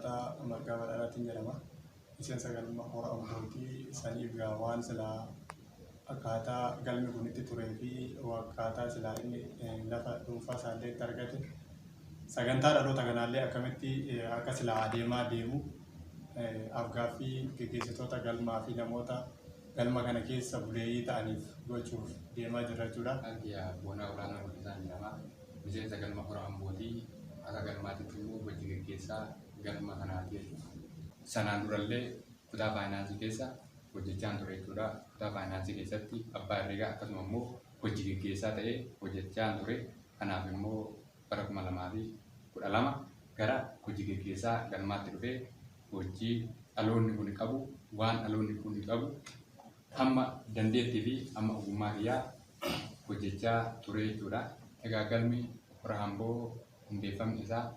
Jiraataa Margaa Badhaadhaatiin jedhama. Miseensa galma Hora Ambootii. Saniif egaa waan silaa akkaataa galmi kun itti turee fi akkaataa silaa inni lafa dhuunfaa isaallee itti argate, sagantaa dhaloota kanaallee akkamitti akka silaa adeemaa deemu, afgaaffii geggeessitoota galmaa fi namoota galma kana keessa buleeyyii ta'aniif gochuuf deemaa jirra jechuudha. Maqaan kiyya Boonaa Olaanaa Guddisaan jedhama. Miseensa galma Hora Ambootii, akka galmaatitti immoo hojii geggeessaa galma kanaati jechuudha. Sanaan durallee kutaa faayinaansii keessa hojjechaan ture jechuudha. Kutaa faayinaansii keessatti abbaa herreegaa, akkasuma immoo hojii geggeessaa ta'ee hojjechaan ture. Kanaaf immoo bara 2012 gara hojii geggeessaa galmaatti dhufee, hojii dhaloonni kun qabu, waan dhaloonni kun qabu hamma dandeettii fi hamma ogummaa kiyyaa hojjechaa ture jechuudha. Egaa galmi Hora Amboo hundeeffamni isaa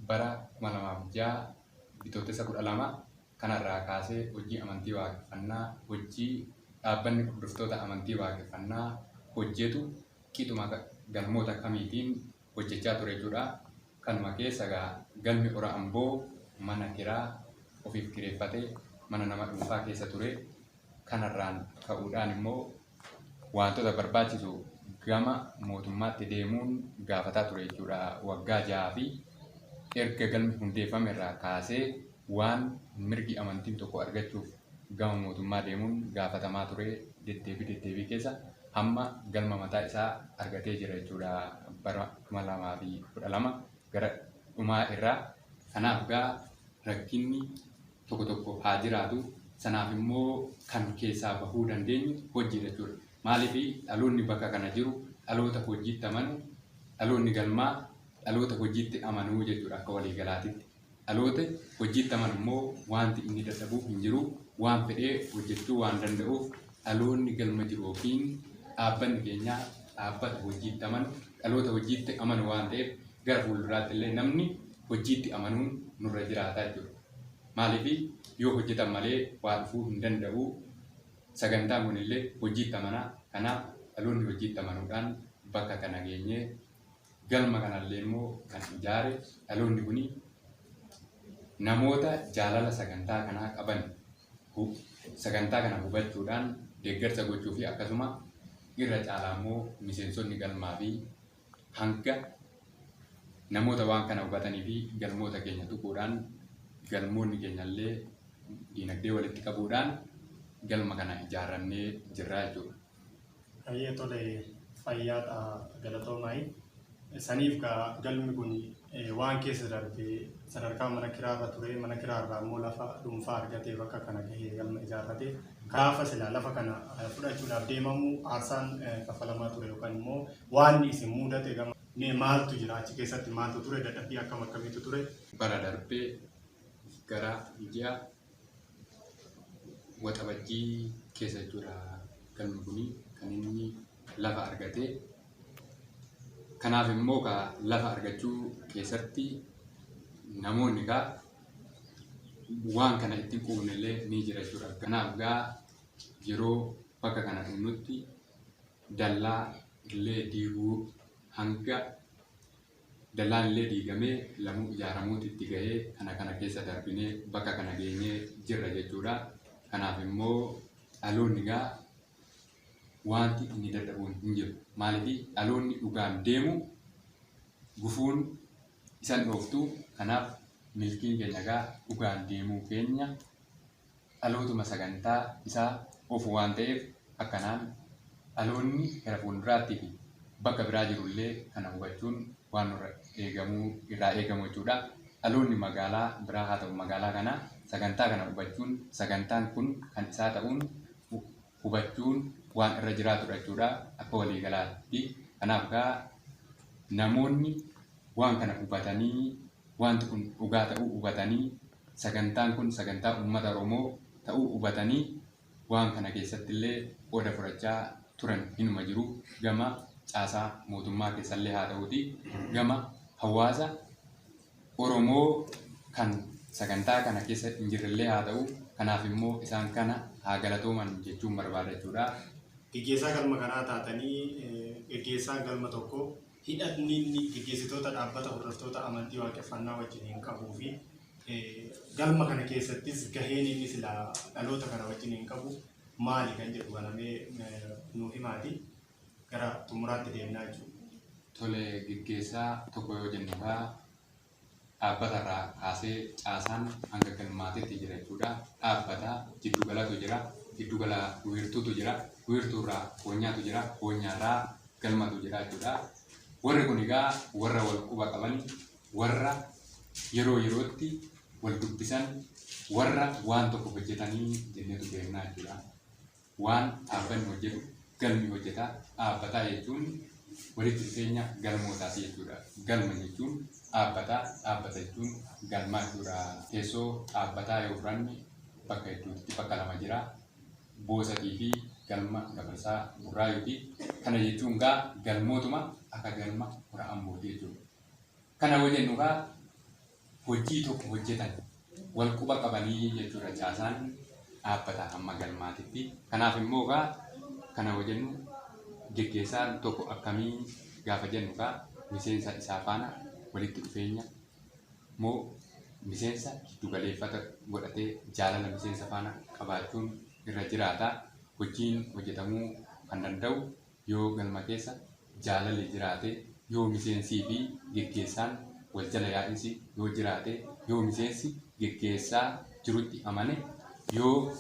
bara 2006 Bitootessa 12. Kanarraa kaasee hojii amantii waaqeffannaa, hojii dhaabbanni hordoftoota amantii waaqeffannaa hojjetu qixuma galmoota kamiitiin hojjechaa ture jechuudha. Kanuma keessa egaa galmi Hora Amboo mana kiraa ofiif kireeffatee mana nama dhuunfaa keessa ture. Kanarraan ka'uudhaan immoo wantoota barbaachisu gama mootummaatti deemuun gaafataa ture jechuudha. Waggaa 6 fi erga galmi hundeeffame irraa kaasee waan mirgi amantiin tokko argachuuf gama mootummaa deemuun gaafatamaa ture, deddeebii deddeebii keessa hamma galma mataa isaa argatee jira jechuudha bara 2012 gara dhumaa irraa. Kanaaf gaa rakkinni tokko tokko haa jiraatu, sanaaf immoo kan keessaa bahuu dandeenyu hojii jechuudha. Maaliif? Dhaloonni bakka kana jiru dhaloota hojiitti amanu, dhaloonni galmaa dhaloota hojiitti amanuu jechuudha akka waliigalaatitti. Dhaloota hojiitti amanu immoo wanti inni dadhabuuf hin jiru, waan fedhee hojjechuu waan danda'uuf, dhaloonni galma jiru yookiin dhaabbanni keenya dhaabbata hojiitti amanu, dhaloota hojiitti amanu waan ta'eef, gara fuulduraatti illee namni hojiitti amanuun nurra jiraata jechuudha. Maaliif? Yoo hojjetan malee waa dhufuu hin danda'u. Sagantaan kun illee hojiitti amanaa. Kanaaf dhaloonni hojiitti amanuudhaan bakka kana geenyee, galma kanallee immoo kan ijaare dhaloonni kuni namoota jaalala sagantaa kanaa qaban, sagantaa kana hubachuudhaan deeggarsa gochuu fi akkasuma irra caalaa immoo miseensonni galmaa fi hanga namoota waan kana hubatanii fi galmoota keenya tuquudhaan, galmoonni keenya illee diinagdee walitti qabuudhaan galma kana ijaarrannee jirra jechuudha. Hayyee, tole, fayyaadha, galatoomayi. Saniif gaa galmi kun waan keessa darbee, sadarkaa mana kiraarra ture, mana kiraarraa immoo lafa dhuunfaa argatee bakka kana gahee galma ijaarrate. Gaafa silaa lafa kana fudhachuudhaaf deemamu aarsaan kaffalamaa ture yookaan immoo waan isin mudate gama mee maaltu jira? Achi keessatti maaltu ture? Dadhabbii akkam akkamiitu ture? Bara darbee gara ji'a Waxabajjii keessa jechuudha galmi kun kan inni lafa argate. Kanaaf immoo kaa lafa argachuu keessatti namoonni kaa waan kana itti quufne illee ni jira jechuudha. Kanaaf gaa yeroo bakka kana dhufnutti dallaa illee diiguu, hanga dallaan illee diigamee lamuu ijaaramuutti itti gahee, kana kana keessa darbinee bakka kana geenyee jirra jechuudha. Kanaaf immoo dhaloonni gaa wanti inni dadhabuun hin jiru. Maaliif? Dhaloonni dhugaan deemu gufuun isan dhooftu. Kanaaf milkiin keenya gaa dhugaan deemuu keenya dhalootuma sagantaa isaa ofu waan ta'eef, akkanaan dhaloonni gara fuulduraattii fi bakka biraa jirullee kana hubachuun waan nurra eegamuu irraa eegamu jechuudha. Dhaloonni magaalaa biraa haa ta'u magaalaa kanaa sagantaa kana hubachuun, sagantaan kun kan isaa ta'uun hubachuun waan irra jiraatudha jechuudha akka waliigalaatti. Kanaaf gaa namoonni waan kana hubatanii, wanti kun dhugaa ta'uu hubatanii, sagantaan kun sagantaa uummata Oromoo ta'uu hubatanii, waan kana keessatti illee qooda fudhachaa turan hinuma jiru, gama caasaa mootummaa keessallee haa ta'uuti, gama hawaasa Oromoo kan sagantaa kana keessa hin jirrellee haa ta'u, kanaaf immoo isaan kana haa galatooman jechuun barbaada jechuudha. Geggeessaa galma kanaa taatanii, geggeessaan galma tokko hidhatni inni geggeessitoota dhaabbata hordoftoota amantii waaqeffannaa wajjin hin qabuu fi Galma kana keessattis gaheen inni silaa dhaloota kana wajjin hin qabu maali kan jedhu kanamee nuu himaati gara xumuraatti deemnaa jechuudha. Tole, geggeessaa tokko yoo jennu egaa dhaabbatarraa kaasee caasaan hanga galmaatitti jira jechuudha. Dhaabbata jiddugalatu jira, jiddugala wiirtuutu jira, wiirtuurraa koonyaatu jira, koonyaarraa galmatu jira jechuudha. Warri kun egaa warra wal quba qaban, warra yeroo yerootti wal dubbisan, warra waan tokko hojjetanii jenneetu beeknaa jechuudha. Waan dhaabbanni hojjetu galmi hojjeta. Dhaabbataa jechuun walitti dhufeenya galmootaati jechuudha. Galma jechuun dhaabbataa, dhaabbata jechuun galmaa jechuudha. Teessoo dhaabbataa yoo fudhanne bakka hedduutti bakka lama jira. Boosatii fi galma Gafarsaa Burraayuuti. Kana jechuun gaa galmootuma akka galma Hora Ambooti jechuudha. Kana yoo jennu gaa hojii tokko hojjetan wal quba qabanii jechuudha caasaan dhaabbata hamma galmaatitti. Kanaaf immoo gaa kana yoo jennu geggeessaan tokko akkamii gaafa jennu gaa miseensa isaa faana walitti dhufeenya moo miseensa giddugaleeffata godhatee jaalala miseensa faana qabaachuun irra jiraata. Hojiin hojjetamuu kan danda'u yoo galma keessa jaalalli jiraate, yoo miseensii fi geggeessaan wal jala yaa'insi yoo jiraate, yoo miseensi geggeessaa jirutti amane, yoo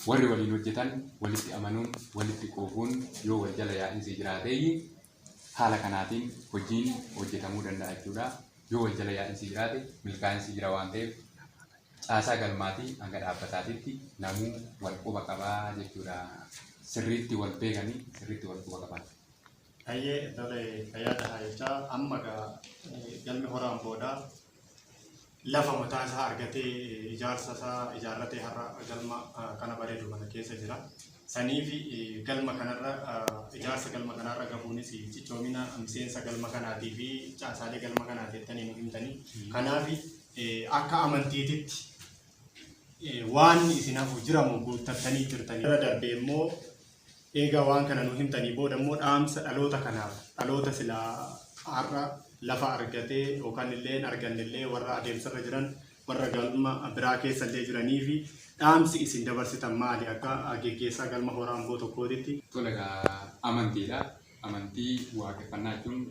warri waliin hojjetan walitti amanuun walitti quufuun yoo wal jala yaa'insi jiraate haala kanaatiin hojiin hojjetamuu danda'a jechuudha. Yoo wal jala yaa'insi jiraate milkaa'insi jira waan ta'eef caasaa galmaatii hanga dhaabbataatitti namuu wal quba qabaa jechuudha. Sirriitti wal beekanii sirriitti wal quba qaban. Hayyee, tole, fayyaa tahaa jechaa amma gaa galmi Hora Amboodhaa lafa mataa isaa argatee ijaarsa isaa ijaarratee har'a galma kana bareedu kana keessa jira. Saniif galma kanarra ijaarsa galma kanarra gahuunis cichoomina miseensa galma kanaatii fi caasaalee galma kanaati jettanii nu himtanii. Kanaaf akka amantiititti waan isin hafu jiramu guuttattanii jirtanii. Irra darbee immoo eegaa waan kana nu himtanii booda immoo dhaamsa dhaloota kanaaf, dhaloota silaa har'a lafa argatee yookaan illee hin arganne illee warra adeemsarra jiran, warra galma biraa keessa illee jiranii fi dhaamsi isin dabarsitan maali akka geggeessaa galma Hora Amboo tokkootitti? Tole, egaa amantiidha. Amantii waaqeffannaa jechuun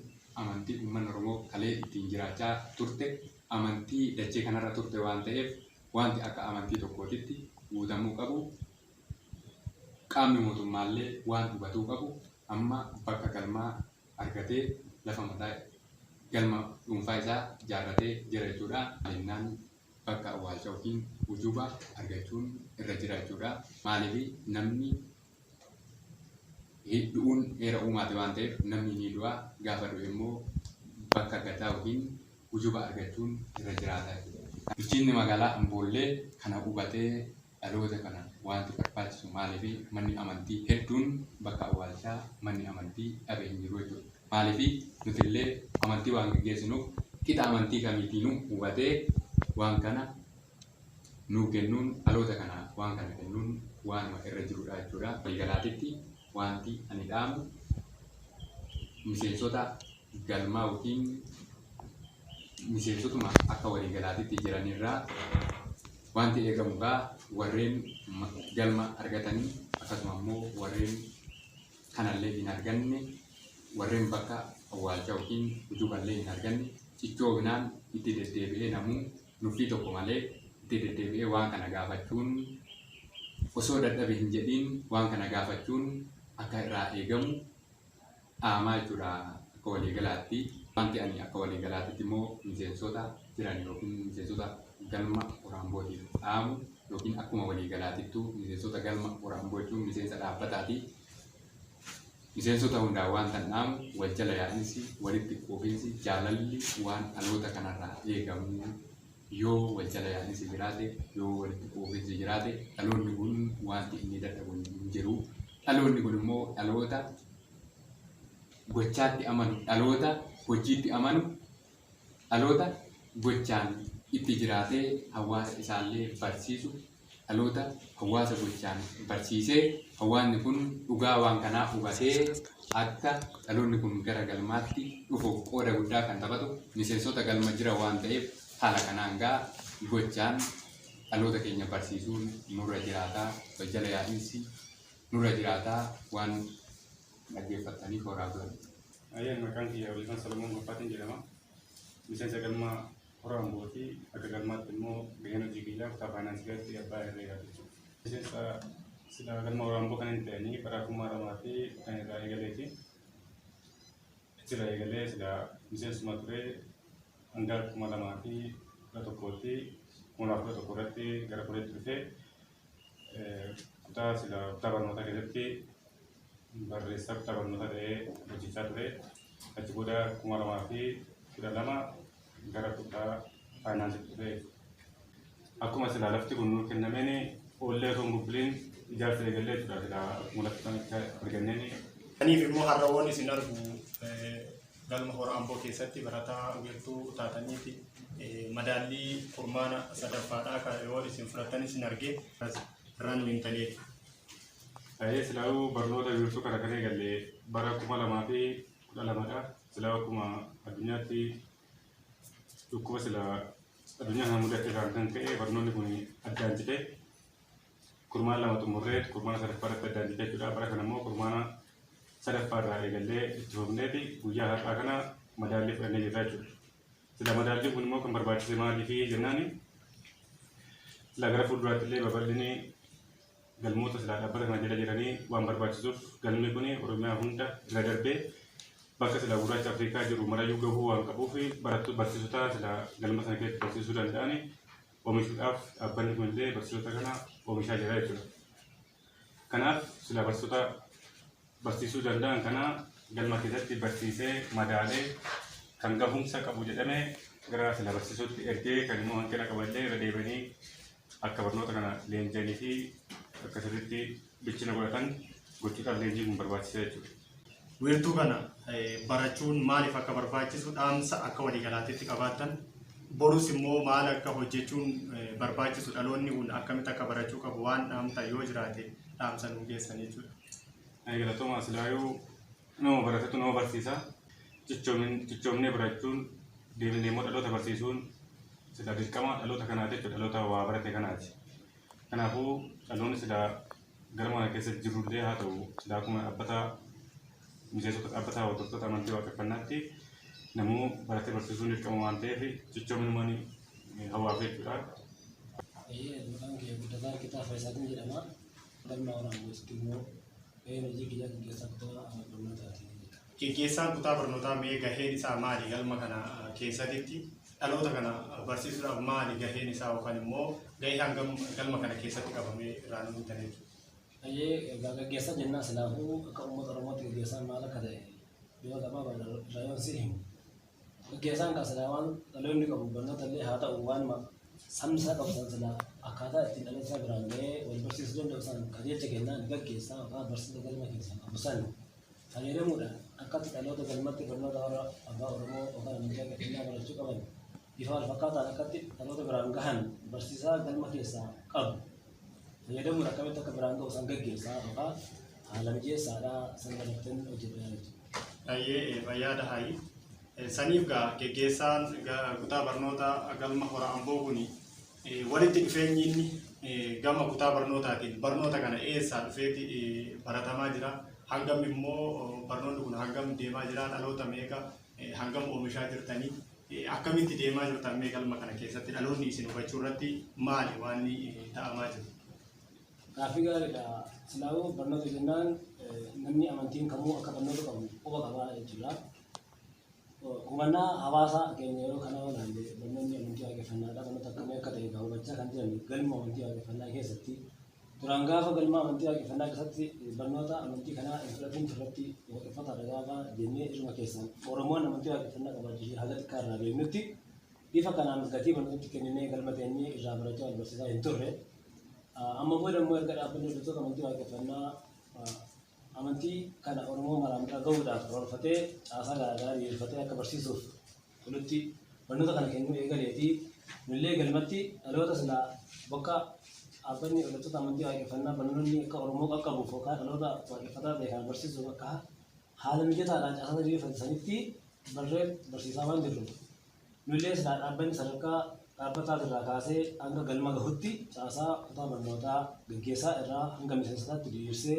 amantii uummanni Oromoo kalee ittiin jiraachaa turte, amantii dachee kanarra turte waan ta'eef wanti akka amantii tokkootitti guutamuu qabu, qaamni mootummaallee waan hubatuu qabu, amma bakka galmaa argatee lafa mataa galma dhuunfaa isaa ijaarratee jira jechuudha. Jennaan bakka awwaalcha yookiin ujuba argachuun irra jira jechuudha. Maaliif namni du'uun heera uumaati waan ta'eef namni ni du'a, gaafa du'e immoo bakka gataa yookiin ujuba argachuun irra jiraata jechuudha. Bulchiinni magaalaa Amboollee kana hubatee dhaloota kana wanti barbaachisu, maaliif manni amantii hedduun bakka awwaalchaa manni amantii dhabe hin jiru jechuudha. Maaliif nuti illee amantii waan geggeessinuuf qixa amantii kamiitiinuu hubatee waan kana nuu kennuun, dhaloota kana waan kana kennuun waanuma irra jirudha jechuudha. Waliigalaatitti wanti ani dhaamu miseensota galmaa yookiin miseensotuma akka waliigalaatitti jiranirraa wanti eegamu gaa warreen galma argatanii, akkasuma immoo warreen kanallee hin arganne, warreen bakka awwaalcha yookiin ujuballee hin arganne, cichoominaan itti deddeebi'ee namuu nuffii tokko malee itti deddeebi'ee waan kana gaafachuun, osoo dadhabe hin jedhiin waan kana gaafachuun akka irraa eegamu dhaamaa jechuudha akka waliigalaatti. Wanti ani akka waliigalaatti immoo miseensota jiran yookiin miseensota galma Hora Ambootiif dhaamu yookiin akkuma waliigalaatittuu miseensota galma Hora Amboo jechuun miseensa dhaabbataati. Miseensota hundaa waan tan dhaamu wal jala yaa'insi, walitti quufinsi, jaalalli waan dhaloota kanarraa eegamu, yoo wal jala yaa'insi jiraate, yoo walitti quufinsi jiraate, dhaloonni kun wanti inni dadhabu hin jiru. Dhaloonni kun immoo dhaloota gochaatti amanu, dhaloota hojiitti amanu, dhaloota gochaan itti jiraatee hawaasa isaallee barsiisu, dhaloota hawaasa gochaan barsiisee hawaasni kun dhugaa waan kanaa hubatee akka dhaloonni kun gara galmaatti dhufuuf qooda guddaa kan taphatu miseensota galma jira waan ta'eef haala kanaan gaa Gochaan dhaloota keenya barsiisuun nurra jiraataa, jala yaa'insi nurra jiraataa waan dhaggeeffattaniif horaa bulan. Ayyaan maqaan kiyya Olifan Solomoon Goffaatiin jedhama. Miseensa galma hora Ambootii akka galmaatti immoo gaheen hojii kiyyaa kutaa faayinaansii keessatti abbaa herreegaa jechuudha. Miseensa sila galma hora Amboo kan hin ta'anii bara 2010 irraa eegaleeti. Achirraa eegalee sila miseensuma ture hanga 2011tti 2011 irratti gara koleetti dhufee kutaa sila kutaa barnootaa keessatti barreessaa kutaa barnootaa ta'ee hojjechaa ture. Achi booda 2012 gara kutaa faayinaansiitti dhufee akkuma silaa lafti kun nuu kennameen oollee osoo hin bubbuliin ijaarsa eegallee jechuudha silaa akkuma lafti kanatti arganneen. Kaniif immoo har'awoon isin argu galma hora Amboo keessatti barataa wiirtuu taataniiti madaallii kurmaana sadaffaadhaa kan yoo isin fudhatan isin argee irraa nu himtaniiti. Ta'ee silaa'uu barnoota wiirtuu kana kan eegalle bara 2012dha. Silaa'uu akkuma addunyaatti dhukkuba silaa addunyaa kana mudate irraan kan ka'e barnoonni kun addaan cite. Kurmaana lama xumurree kurmaana sadaffaa irratti addaan cite jechuudha. Bara kana immoo kurmaana sadaffaa irraa eegallee itti fufneeti guyyaa har'aa kana madaallii fudhannee jirra jechuudha. Sila madaalliin kun immoo kan barbaachise maaliifi jennaani sila gara fuulduraatti illee babal'inni galmoota silaa dhaabbata kana jala jiranii waan barbaachisuuf galmi kun Oromiyaa hunda irra darbee bakka silaa gurraacha Afrikaa jiru marayyuu gahuu waan qabuuf barattoota barsiisota silaa galma sana keessatti barsiisuu danda'an oomishuudhaaf dhaabbanni kun illee barsiisota kana oomishaa jira jechuudha. Kanaaf silaa barsiisota barsiisuu danda'an kana galma keessatti barsiisee madaalee kan gahumsa qabu jedhame gara sila barsiisuutti ergee kan immoo hanqina qaballee irra deebi'anii akka barnoota kana leenji'anii fi akka sirriitti bilchina godhatan gochuudhaaf leenjiin kun barbaachisaa jechuudha. Wiirtuu kana barachuun maaliif akka barbaachisu dhaamsa akka waliigalaatti qabaattan borus immoo maal akka hojjechuun barbaachisu dhaloonni kun akkamitti akka barachuu qabu waan dhaamta yoo jiraate dhaamsa nuu geessan jechuudha. Galatooma silaayuu nama baratatu nama barsiisa. Cichoomnee barachuun deemnee immoo dhaloota barsiisuun sila dirqama dhaloota kanaati jechuudha. Dhaloota waa barate kanaati. Kanaafuu dhaloonni sila galma kana keessa jirullee haa ta'u sila akkuma dhaabbata miseensota dhaabbata hordoftoota amantii waaqeffannaatti namuu baratee barsiisuun dirqama waan ta'eef cichoomni hawaaf jechuudha. Maqaan kiyya Guddataa Hirkitaa Faayisaatiin jedhama. Galma hora Ambootti immoo gaheen hojii kiyyaa gaggeessaa kutaa barnootaati. Geggeessaan kutaa barnootaa mee gaheen isaa maali galma kana keessatti dhaloota kana barsiisuudhaaf maali gaheen isaa yookaan immoo gahee hangam galma kana keessatti qabamee irraa nu himtan jechuudha. Egaa gaggeessaa jennaan silaafuu akka uummata Oromootti gaggeessaan maal akka ta'e yoo gabaabaa irraa yoon si himu. Gaggeessaan kan silaa waan dhaloonni qabu barnoota illee haa ta'u waan sabni isaa qabu san silaa akkaataa ittiin dhaloota isaa biraan gahee wal barsiisuu danda'u san qajeelcha kennaan gaggeessaa yookaan barsiisa galma keessaa qabu san fayyadamuudhaan akkatti dhaloota galmatti barnoota warra abbaa Oromoo yookaan amantii waaqeffannaa barachuu qaban bifa wal fakkaataan akkatti dhaloota biraan gahan barsiisaa galma keessaa qabu fayyadamuun akkamitti akka biraan ga'u san gaggeessaa yookaan haala mijeessaadhaa san barattan hojjetaa jechuudha. Baay'ee fayyaada haayi. Saniif gaa geggeessaan kutaa barnoota galma hora Amboo kun walitti dhufeenyi inni gama kutaa barnootaatiin barnoota kana eessaa dhufeeti baratamaa jira. Hangam immoo barnoonni kun hangam deemaa jira dhaloota meeqa hangam oomishaa jirtanii akkamitti deemaa jirtan mee galma kana keessatti dhaloonni isin hubachuu irratti maali waan ta'amaa jiru? Gaaffii gaariidha. Silaafuu barnoota jennaan namni amantiin kamuu akka barnoota qabu quba qabaa jechuudha. Hubannaa hawaasaa keenya yeroo kana ilaalle barnoonni amantii waaqeffannaadha. Barnoota akkamii akka ta'e hubachaa kan jiran galma amantii waaqeffannaa keessatti duraan gaafa galma amantii waaqeffannaa keessatti barnoota amantii kanaa hin fudhatin irratti waaqeffataadha gaafa jennee irma keessaan Oromoon amantii waaqeffannaa qabaachuu ishee haga xiqqaa irraa beeknutti bifa kanaan gatii barnootatti kenninee galma teenyee irraa barachaa wal barsiisaa hin turre. Amma booda immoo erga dhaabbanni hordoftoota amantii waaqeffannaa amantii kana Oromoo maraan bira gahuudhaaf karoorfatee caasaa garaagaraa diriirfatee akka barsiisuuf tolutti barnoota kana kennuu eegaleetii nullee galmatti dhaloota silaa bakka dhaabbanni hordoftoota amantii waaqeffannaa barnoonni akka Oromoo qaqqabuuf yookaan dhaloota waaqeffataa ta'e kana barsiisuuf akka haala mijataadhaan caasaa diriirfate sanitti barree barsiisaa waan jirruuf nullee silaa dhaabbanni sadarkaa Dhaabbataa irraa kaasee hanga galma gahutti caasaa kutaa barnootaa gaggeessaa irraa hanga miseensotaatti diriirsee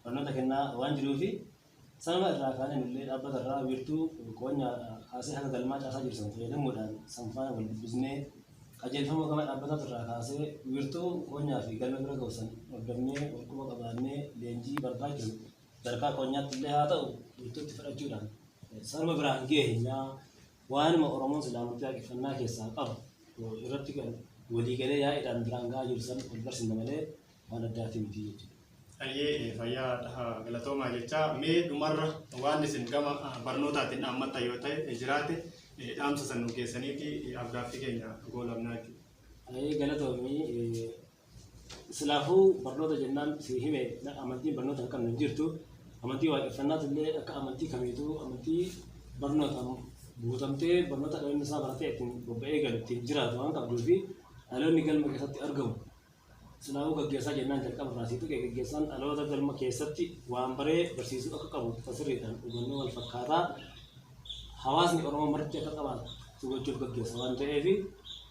barnoota kennaa waan jiruufi sanuma irraa kaanee nullee dhaabbata irraa wiirtuu qoonyaa kaasee hanga galmaa caasaa jiru san fayyadamuudhaan san faana wal dubbisnee qajeelfama gama dhaabbataa irraa kaasee wiirtuu qoonyaa fi galma bira gahu san hordofnee wal quba qabaannee leenjii barbaachisu sadarkaa qoonyaatti illee haa ta'u wiirtuutti fudhachuudhaan sanuma biraan geenyaa waanuma Oromoon silaa amantii waaqeffannaa keessaa qabu irratti kan waliigalee yaa'iidhaan biraan gahaa jiru san wal barsiisna malee waan addaati miti jechuudha. Ayyee, fayyaa galatoomaa jechaa, mee dhumarra waan isin gama barnootaatiin dhaammattan yoo ta'e jiraate dhaamsa san nu geessaniiti afgaaffii keenya goolabnaa jechuudha. Ayyee, galatoomii. Silaafuu barnoota jennaan si hime, amantiin barnoota hin qabne hin jirtu. Amantii waaqeffannaatu illee akka amantii kamiituu amantii barnootaan guutamtee barnoota dhaloonni isaa baratee ittiin bobba'ee galu ittiin jiraatu waan qabduu fi dhaloonni galma keessatti argamu. Silaafuu gaggeessaa jennaan jalqaba irraa sii tuqe, gaggeessaan dhaloota galma keessatti waan baree barsiisuu akka qabu sirriidhaan hubannoo wal fakkaataa hawaasni Oromoo marti akka qabaatu gochuuf gaggeessa waan ta'eef,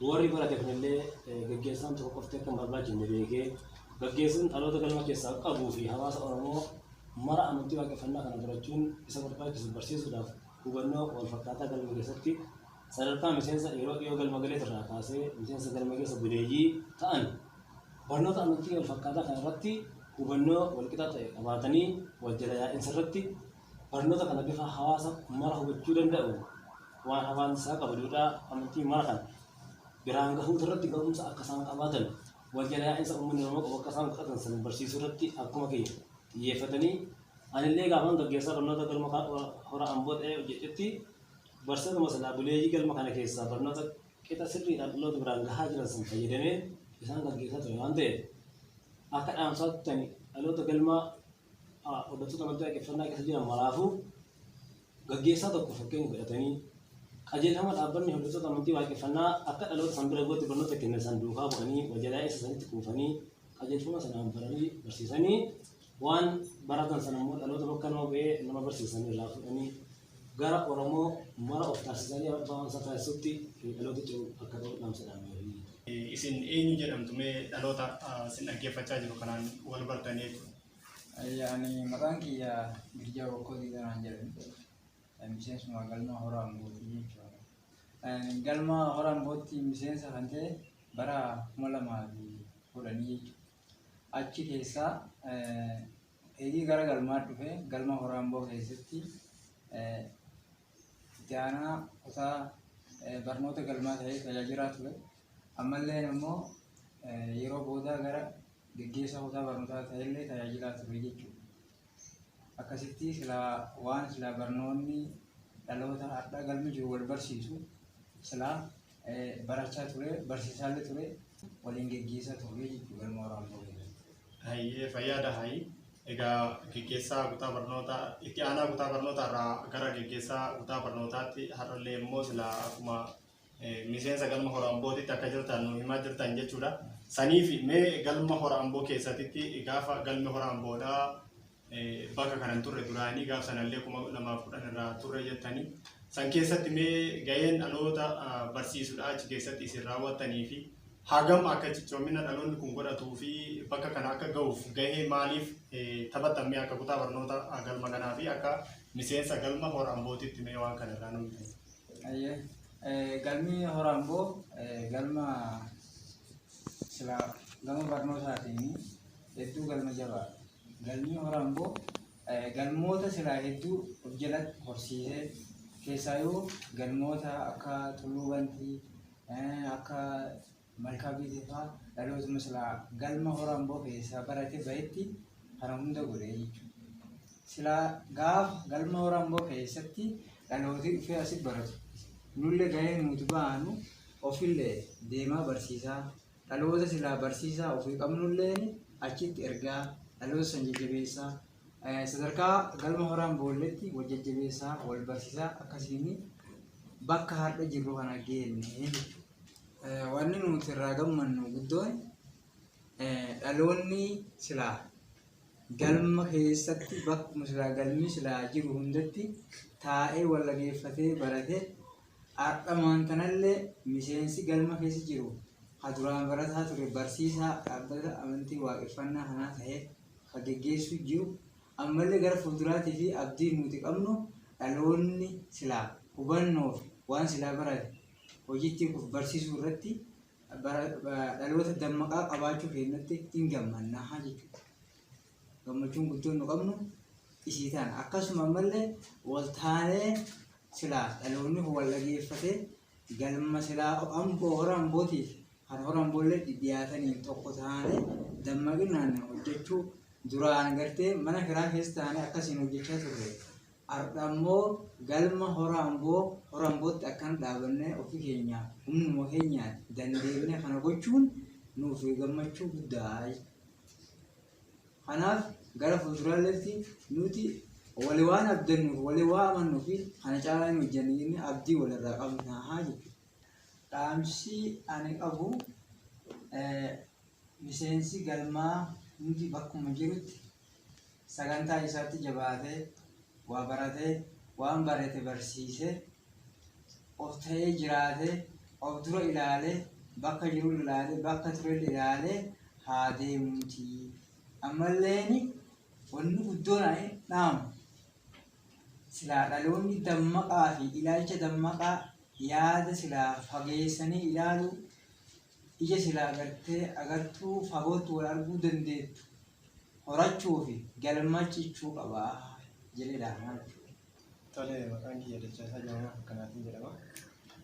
warri barate kunillee gaggeessaan tokko qofti akka hin barbaachifne beekee gaggeessuun dhaloota galma keessaa qabuu fi hawaasa Oromoo mara amantii waaqeffannaa kana barachuun isa barbaachisu barsiisuudhaaf hubannoo wal fakkaataa galma keessatti sadarkaa miseensa yeroo dhiyoo galma galeet irraa kaasee miseensa galma keessa buleeyyii ta'an barnoota amantii wal fakkaataa kana irratti hubannoo wal qixa ta'e qabaatanii wal jala yaa'insa irratti barnoota kana bifa hawaasa mara hubachuu danda'u waan hawaasni isaa qabu duudhaa amantii mara kana biraan gahuutu irratti ga'umsa akka isaan qabaatan wal jala yaa'insa uummanni Oromoo qabu akka isaan godhatan san barsiisuu irratti akkuma kiyya xiyyeeffatanii, anillee gaafan gaggeessaa barnoota galma Hora Amboo ta'ee hojjedhetti barsiisota silaa buleeyyii galma kana keessaa barnoota qixa sirriidhaan dhaloota biraan gahaa jiran san fayyadamee isaan gaggeessaa ture waan ta'eef, akka dhaamsaatti ani dhaloota galma hordoftoota amantii waaqeffannaa keessa jiran maraafuu gaggeessaa tokko fakkeenya godhatanii qajeelfama dhaabbanni hordoftoota amantii waaqeffannaa akka dhaloota san bira gootti barnoota kennan san duukaa bu'anii wal jalaa isa sanitti kuufanii qajeelfama sanaan baranii barsiisanii waan baratan sana immoo dhaloota bakka nama bu'ee nama barsiisan irraa fudhanii gara Oromoo mara of taasisanii abbaa isaa taasisutti dhaloota ce'u akka ta'u dhaamsa dhaamee. Isin eenyu jedhamtu mee, dhaloota isin dhaggeeffachaa jiru kanaan wal bartanii jechuudha? Ani maqaan kiyya Girjaa Bokkoo Diidanaan jedhamu. Miseensuma galma Hora Ambootii jechuudha. Galma Hora Ambootti miseensa kan ta'e bara 2010 jechuudha. Achi keessaa eegii gara galmaa dhufe, galma Hora Amboo keessatti itti aanaa kutaa barnoota galmaa ta'ee tajaajilaa ture. Ammallee immoo yeroo boodaa gara geggeessaa kutaa barnootaa ta'ellee tajaajilaa ture jechuudha. Akkasitti silaa waan silaa barnoonni dhaloota har'a galmi jiru wal barsiisu silaa barachaa ture, barsiisaallee ture, waliin geggeessaa ture jechuudha galma Hora Amboo keessatti. Hayyee, fayyaada hayi. Egaa geggeessaa kutaa barnootaa, itti aanaa kutaa barnootaa irraa gara geggeessaa kutaa barnootaatti, har'allee immoo silaa akkuma miseensa galma Hora Ambootitti akka jirtan nu himaa jirtan jechuudha. Saniif mee galma Hora Amboo keessatti gaafa galmi Hora Amboodhaa bakka kanan turre duraanii gaaf sanallee 2010 irraa turre jettanii, san keessatti mee gaheen dhaloota barsiisuudha achi keessatti isin raawwattanii fi hagam akka cichoomina dhaloonni kun godhatuu fi bakka kana akka gahuuf gahee maaliif taphattan mee akka kutaa barnoota galma kanaa fi akka miseensa galma Hora Ambootitti mee waan kana irraa nu himu? Galmi Hora Amboo galma silaa gama barnootaatiin hedduu galma jabaadha. Galmi Hora Amboo galmoota silaa hedduu of jalatti horsiisee, keessaayyuu galmoota akka Tulluu Bantii, akka Malkaa Biitee fa'aa dhalootuma silaa galma Hora Amboo keessaa barate bahetti kana hunda godhe jechuudha. Silaa gaafa galma Hora Amboo keessatti dhalooti dhufee asitti baratu nullee gahee nuti baanu ofillee deemaa barsiisaa, dhaloota silaa barsiisaa ofii qabnullee achitti ergaa, dhaloota san jajjabeessaa, sadarkaa galma Hora Amboolleetti wal jajjabeessaa, wal barsiisaa akkasiin bakka har'a jirru kana geenne jechuudha. Wanni nuti irraa gammannu guddoon dhaloonni silaa galma keessatti bakkuma silaa galmi silaa jiru hundatti taa'ee wal dhageeffatee barate. Har'amaan kanallee miseensi galma keessa jiru ka duraan barataa ture barsiisaa dhaabbata amantii waaqeffannaa kanaa ta'ee ka geggeessuu jiru ammallee gara fuulduraatii fi abdii nuti qabnu dhaloonni silaa hubannoo fi waan silaa barate hojiitti of barsiisuu irratti dhaloota dammaqaa qabaachuu keenyatti hin gammannaa jechuudha. Gammachuun guddoon nu qabnu isii tana. Akkasuma ammallee wal taanee silaa dhaloonni kun wal dhageeffatee galma silaa amboo hora ambootiif kan hora amboollee dhiyaataniin tokko taanee dammaqinaan hojjechuu duraan gartee mana kiraa keessa taanee akkasiin hojjechaa turre. Har'a immoo galma hora amboo hora ambootti akkan dhaabannee ofii keenya humnuma keenyaan dandeenye kana gochuun nuuf gammachuu guddaa. Kanaaf gara fuulduraaleetti nuti wali waan abdannuuf wali waa amannuu fi kana caalaa hin hojjennu jennee abdii walirraa qabnaa jechuudha. Dhaamsi ani qabu miseensi galmaa hundi bakkuma jirutti sagantaa isaatti jabaatee waa baratee waan barate barsiisee of ta'ee jiraatee of dura ilaalee bakka jiru ilaalee bakka ture ilaalee haa deemuuti. Ammalleen wanni guddoon ani dhaamu silaa dhaloonni dammaqaa fi ilaalcha dammaqaa yaada silaa fageessanii ilaaluu ija silaa agartee agartuu fagootti wal arguu dandeettu horachuu fi galma cichuu qabaa jedhee dhaama jechuudha. Tole, maqaan kiyya Dachaasaa Jaamaa Akkanaatiin jedhama.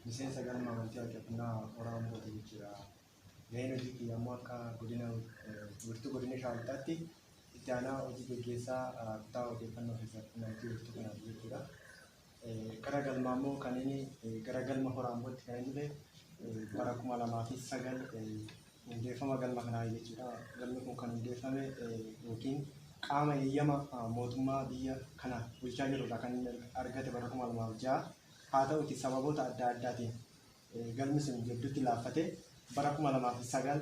Miseensa galma amantii waaqeffannaa hora Ambooti jechuudha. Gaheen hojii kiyya immoo akka godina wiirtuu godina Shawaa Lixaatti itti aanaa hojii gaggeessaa kutaa odeeffannoo fi quunnamtii wiirtuu kanaati jechuudha. Gara galmaa immoo kan inni gara galma hora Ambootti kan inni dhufe bara 2009 hundeeffama galma kanaa jechuudha. Galmi kun kan hundeeffame yookiin qaama eeyyama mootummaa biyya kana bulchaa jirurraa kan inni argate bara 2006. Haa ta'uti sababoota adda addaatiin galmi sun gidduutti laaffate bara 2009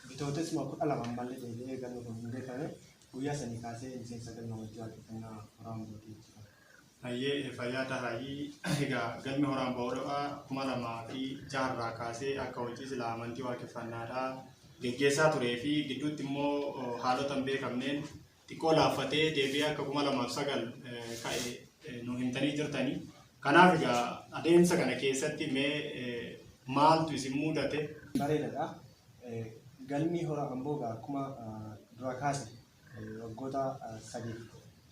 bitootessuma 12 ammallee deebi'ee galmi kun hundeeffame. Guyyaa sanii kaasee miseensa galma amantii waaqeffannaa hora Ambooti jechuudha. Hayyee, fayyaa tahaayii. Egaa galmi hora amboo 2006 kaasee akka hojii silaa amantii waaqeffannaadhaa geggeessaa turee fi gidduutti immoo haalota hin beekamneen xiqqoo laaffatee deebi'ee akka 2009 ka'e nu himtanii jirtanii. Kanaaf egaa adeemsa kana keessatti mee maaltu isin mudate? Bareedaadha. Galmi hora Amboo egaa akkuma dura kaase waggoota 3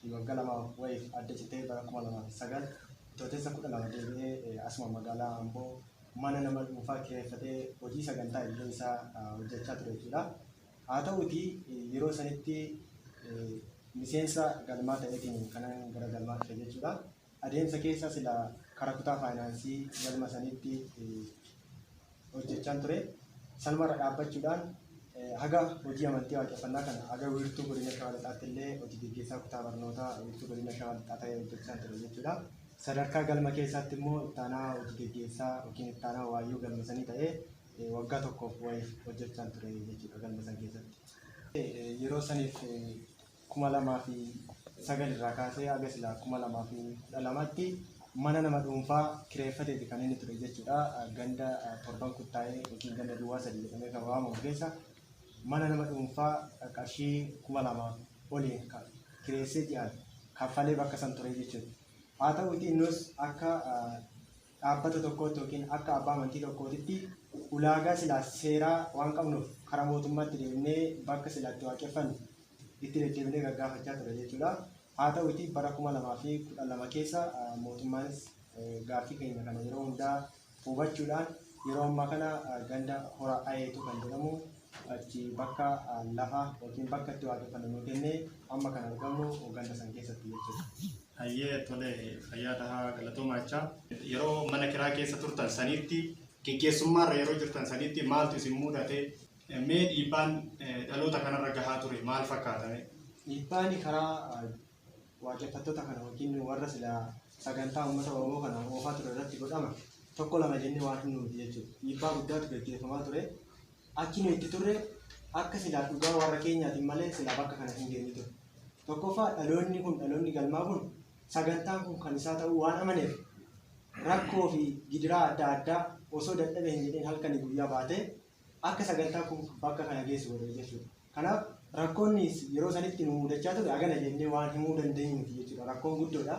fi waggaa 2 wayiif adda citee bara 2009 bitootessa 12 deebi'ee asuma magaalaa Amboo mana nama dhuunfaa kireeffatee hojii sagantaa idilee isaa hojjechaa ture jechuudha. Haa ta'uti yeroo sanitti miseensa galmaa ta'eetiin kanan gara galmaa dhufe jechuudha. Adeemsa keessa sila karaa kutaa faayinaansii galma sanitti hojjechaa ture. Sanumarra dhaabbachuudhaan haga hojii amantii waaqeffannaa kana haga wiirtuu godina Shawaa Lixaatti illee hojii gaggeessaa kutaa barnootaa wiirtuu godina Shawaa Lixaa ta'ee hojjechaa ture jechuudha. Sadarkaa galma keessaatti immoo ittaanaa hojii gaggeessaa yookiin ittaanaa waayyuu galma sanii ta'ee waggaa tokkoof wayiif hojjechaa ture jechuudha galma san keessatti. Yeroo saniif 2009 irraa kaasee haga silaa 2012tti mana nama dhuunfaa kireeffateeti kan inni ture jechuudha. Ganda torban kuttaa'ee yookiin ganda duwwaa 3 jedhamee kan waamamu keessa mana nama dhuunfaa qarshii 2000 oliin kireessee ji'aan kaffalee bakka san ture jechuudha. Haa ta'uuti nus akka dhaabbata tokkootti yookiin akka abbaa amantii tokkootitti ulaagaa silaa seeraa waan qabnuuf karaa mootummaatti deemnee bakka silaatti waaqeffannu itti deddeebinee gaggaafachaa ture jechuudha. Haa ta'uuti bara 2012 keessa mootummaanis gaaffii keenya kana yeroo hundaa hubachuudhaan yeroo ammaa kana ganda hora ayeetu kan jedhamu achi bakka lafa yookiin bakka itti waaqeffannu nuu kennee amma kan argamnu ganda san keessatti jechuudha. Hayyee, tole, fayyaa tahaa, galatoomaa. Yeroo mana kiraa keessa turtan sanitti geggeessummaarra yeroo jirtan sanitti maaltu isin mudate? Mee dhiibbaan dhaloota kanarra gahaa ture maal fakkaatame? Dhiibbaan karaa waaqeffattoota kana yookiin warra silaa sagantaa uummata Oromoo kana oofaa ture irratti godhama tokko lama jennee waan hin nuti jechuudha. Dhiibbaa guddaatu gaggeeffamaa ture. Achi nu itti turre akka silaa dhugaa warra keenyaatiin malee silaa bakka kana hin geenye ture. Tokkoffaa dhaloonni kun dhaloonni galmaa kun sagantaan kun kan isaa ta'uu waan amaneef Rakkoo fi gidiraa adda addaa osoo dadhabe hin jedhin halkanii guyyaa baatee akka sagantaa kun bakka kana geessu godhe jechuudha. Kanaaf rakkoonni yeroo sanitti nu mudachaa ture hagana jennee waan himuu dandeenyu miti jechuudha. Rakkoon guddoodha.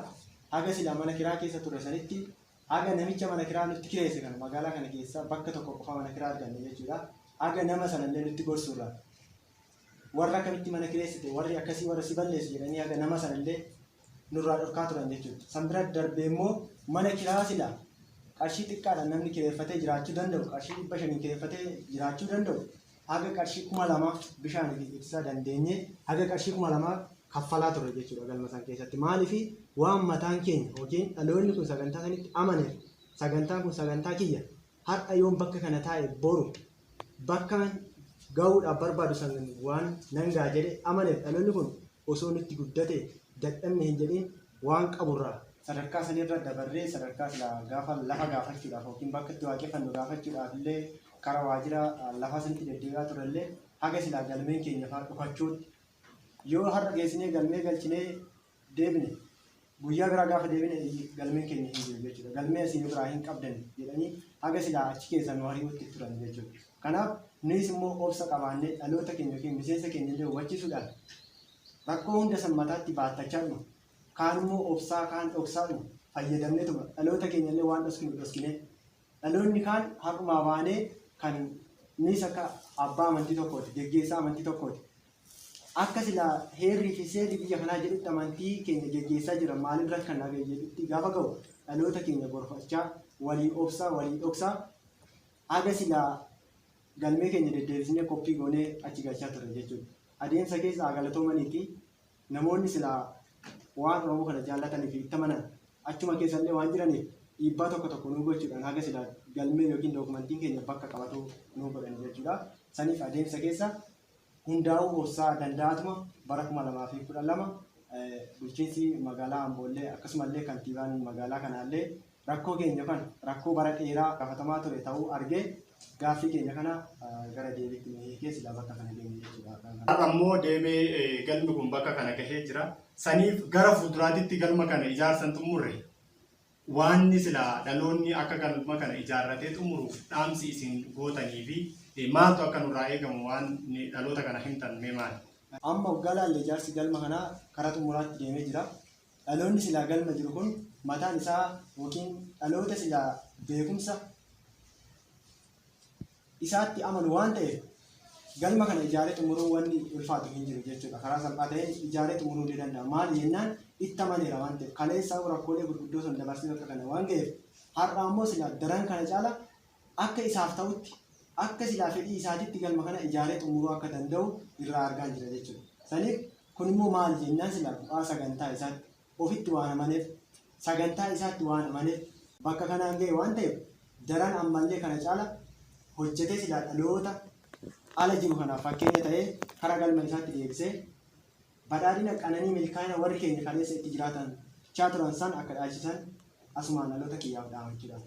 Haga silaa mana kiraa keessa ture sanitti haga namicha mana kiraa nutti kireesse kana magaalaa kana keessa bakka tokko qofa mana kiraa arganne jechuudha. Haga nama sanallee nutti gorsuurra warra akkamitti mana kireessite warri akkasii warra si balleessu jedhanii haga nama sanallee nurraa dhorkaa turan jechuudha. San bira darbee immoo mana kiraa silaa qarshii xiqqaadhaan namni kireeffatee jiraachuu danda'u qarshii 500 kireeffatee jiraachuu danda'u haga qarshii 2000 bishaanii fi ibsaa dandeenye haga qarshii 2000 kaffalaa turre jechuudha galma san keessatti. Maaliif waan mataan keenya yookiin dhaloonni kun sagantaa sanitti amaneef sagantaan kun sagantaa kiyya har'a yoon bakka kana taa'e boru bakka ga'uudhaaf barbaadu san waan nan ga'a jedhe amaneef dhaloonni kun osoo nutti guddate dadhabne hin jedhin waan qaburraa sadarkaa sanirra dabarree sadarkaa silaa gaafa lafa gaafachuudhaaf yookiin bakka itti waaqeffannu gaafachuudhaaf illee karaa waajjira lafa sanitti deddeebi'aa turellee haga silaa galmeen keenya fa'aa dhufachuutti yoo har'a geessinee galmee galchinee deebine guyyaa biraa gaafa deebine galmeen keenya hin jiru jechuudha. Galmee asii biraa hin qabdan jedhanii haga silaa achi keessa nu ari'uutti turan jechuudha. Kanaaf nuyis immoo obsa qabaannee dhaloota keenya yookiin miseensa keenya illee hubachiisuudhaan rakkoo hunda san mataatti baattachaa dhuma. Kaan immoo obsaa kaan dhoksaa dhuma fayyadamnee tuma dhaloota keenya illee waan dhoskinu dhoskine dhaloonni kaan har'umaa baanee kan nuyis akka abbaa amantii tokkooti geggeessaa amantii tokkooti. Akka silaa heerrii fi seerri biyya kanaa jedhutti amantii keenya geggeessaa jira maalirra kan naga'e jedhutti gaafa ga'u dhaloota keenya gorfachaa walii obsaa walii dhoksaa haga silaa galmee keenya deddeebisnee koppii goonee achi galchaa turre jechuudha. Adeemsa keessa galatoomanii fi namoonni silaa waan Oromoo kana jaallatanii fi itti amanan achuma keessallee waan jiraniif dhiibbaa tokko tokko nuu gochuudhaan haga silaa galmee yookiin dookumentiin keenya bakka qabatu nuu godhan jechuudha. Saniif adeemsa keessa hundaa'uu obsaa danda'atuma bara 2012 bulchiinsi magaalaa Amboollee akkasumallee kantiibaan magaalaa kanaallee rakkoo keenya kana rakkoo bara dheeraa gaafatamaa ture ta'uu argee gaaffii keenya kana gara deebiitti nu hiikee silaa bakka kana geenye jechuudha. Har'a immoo deemee galmi kun bakka kana gahee jira. Saniif gara fuulduraatitti galma kana ijaarsan xumurre waanni silaa dhaloonni akka galma kana ijaarratee xumuruuf dhaamsi isin gootanii fi maaltu akka nurraa eegamu waan dhaloota kana himtan mee maali? Amma waggaa laalle ijaarsi galma kanaa karaa xumuraatti deemee jira. Dhaloonni silaa galma jiru kun mataan isaa yookiin dhaloota silaa beekumsa isaatti amanu waan ta'eef galma kana ijaaree xumuruu wanni ulfaatu hin jiru jechuudha. Karaa salphaa ta'een ijaaree xumuruu ni danda'a. Maali jennaan itti amaneera waan ta'eef kaleessaa rakkoolee gurguddoo sun dabarsee bakka kana waan ga'eef har'a ammoo silaa daran kana caala akka isaaf ta'utti akka silaa fedhii isaatitti galma kana ijaaree xumuruu akka danda'u irraa argaa jira jechuudha. Saniif kun immoo maali jennaan silaa bu'aa sagantaa isaatti ofitti waan amaneef sagantaa isaatti waan amaneef bakka kanaan ga'e waan ta'eef daran ammallee kana caala hojjetee silaa dhaloota ala jiru kanaaf fakkeenya ta'ee karaa galma isaatti deebisee badhaadhina qananii milkaa'ina warri keenya kaleessa itti jiraatan chaa turan san akka dhaalchisan asumaan dhaloota kiyyaaf dhaamachuudhaan.